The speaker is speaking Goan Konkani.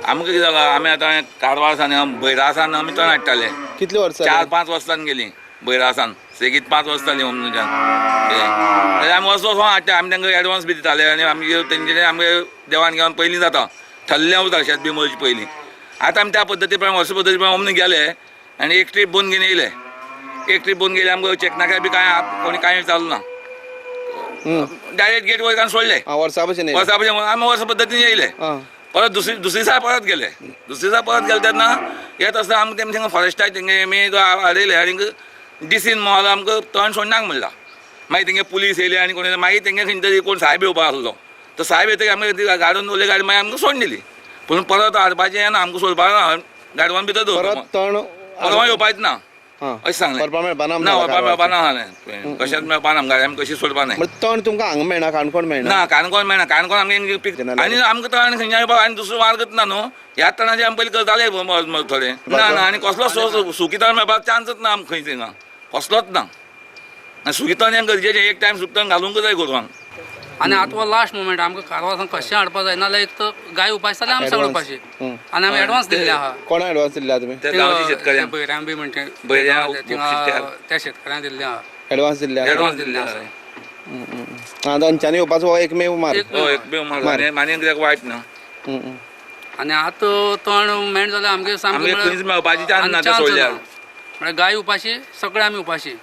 आमकां कितें जालां, आमी आतां कारवार सान भैरासान आमी तण हाडटाले. कितली वर्सां? 4-5 वर्सां गेली भैरासान, सेगीत 5 वर्सां जालीं अंदूच्यान. कितें जाल्यार आमी वचो वचोन हाडटा, आमी तांकां एडवान्स बी दिताले आनी आमगे तेंचे आमगे देवाण घेवाण पयलीं जाता, ठरलें वता शेत बी मळचे पयलीं. आतां आमी त्या पद्दती प्रमाण वर्स पद्दती प्रमाण ओमनी गेले आनी एक ट्रीप बोन घेवन येयले. एक ट्रीप बोन गेले, आमकां चेक नाक्यार बी कांय कोणी कांय चालू ना, डायरेक्ट गेट वयर सोडले. वर्सा भशेन येयले. वर्सा भशेन आमी वर्स पद्दतीन येयले. परत दुसरी दुसरी दिसा परत गेले. दुसरी दिसा परत गेले तेन्ना येत आसतना आमकां तेमचे थिंगा फॉरेस्टाक तेंगे आमी हाडयले आनी डिसीन मोल आमकां तण सोडनाक म्हणला. मागीर तेंगे पुलीस येयले आनी कोण, मागीर तेंगे खंय तरी कोण साहेब येवपा आसलो, तो साहेब येतकीर आमकां गाडून दवरले गाडी, मागीर आमकां सोडून दिली. पूण परत हाडपाचें ना, आमकां सोडपाक ना, गाडवान भितर परत दवरता, तण परवा येवपाचें ना अशें सांगलें. व्हरपा मेळपा ना? ना, व्हरपा मेळपा ना सांगलें, कशेंच मेळपा ना, गाडी आमकां कशी सोडपा नाय. म्हणजे तण तुमकां हांगा मेळना, काणकोण मेळना? ना, काणकोण मेळना. काणकोण आमगे पीक आनी आमकां तण खंयच्यान येवपाक आनी दुसरो मार्गच ना न्हू. ह्या तणाचे आमी पयलीं करताले थोडे. ना ना, आनी कसलो सोर्स सुकी तण मेळपाक चान्सच ना आमकां खंयच हिंगा, कसलोच ना. आनी सुकी तण हें गरजेचें, एक टायम सुकी तण घालूंक जाय गोरवांक. आनी आतां हो लास्ट मुमेंट, आमकां कारवार कशें हाडपा जाय, नाजाल्यार एक तर गाय उपाशी जाल्यार आमी सगळे उपाशी. आनी आमी एडवान्स दिल्ले आहा. कोणा एडवान्स दिल्ले तुमी? त्या गांवच्या शेतकऱ्यांक, बैऱ्यां बी म्हणटे बैऱ्यां, त्या शेतकऱ्यांक दिल्ले आहा. एडवान्स दिल्ले? एडवान्स दिल्ले आसा. आतां अंच्यानी येवपाचो हो एकमेव मार्ग. हय, एकमेव मार्ग आनी कित्याक वायट ना. आनी आतां तण मेण जाल्यार आमगे सामकें खंयच मेळपाची चान्स ना, सोडल्यार म्हळ्यार गाय उपाशी, सगळे आमी उपाशी.